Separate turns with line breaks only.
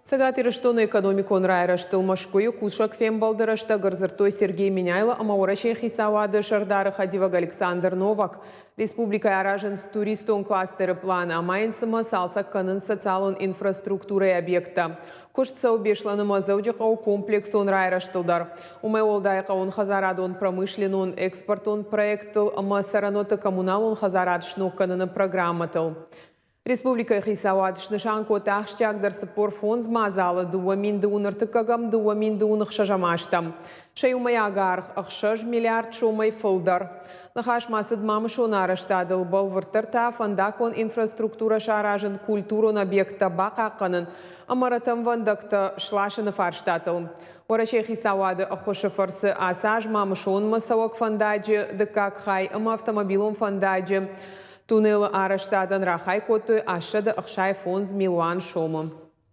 Цӕгат Ирыстоны экономикон райрӕзтыл Мӕскуыйы кусӕг фембӕлды рӕстӕг ӕрдзырдтой Сергей Меняйло ӕмӕ Уӕрӕсейы хицауады сӕрдары хӕдивӕг Александр Новак. Республикӕйы аразынц туристон кластеры план, амайынц ӕмӕ цалцӕг кӕнынц социалон инфраструктурӕйы объекттӕ. Куыст цӕуы Беслӕн ӕмӕ Дзӕуджыхъӕуы комплексон райрӕзтыл дӕр. Уымӕй уӕлдай хъӕууонхӕдзарадон, промышленнон, экспортон проекттыл ӕмӕ цӕрӕнуӕтты коммуналон хӕдзарад сног кӕныны программӕтыл. Республикӕйы хицауад снысан кодта ахсджиагдӕр 45 мадзалы 2010 ӕртыккӕгӕм 2016 азтӕм. Сӕ иумӕйаг аргъ 6 миллиард сомӕй фылдӕр. Ныхас ма цыд Мамысоны арӕзтадыл, бӕлвырддӕр та фӕндаггон инфраструктурӕ саразын, культурон объекттӕ бахъахъхъӕнын ӕмӕ рӕтӕнвӕндӕгтӕ сласыны фарстатыл. Уӕрӕсейы хицауады ӕххуысы фӕрцы ацы аз Мамысонмӕ цӕуӕг фӕндаджы дыккаг хай ӕмӕ автомобилон фӕндаджы Туннелы арӕзтадӕн рахай кодтой 865 милуан сомы.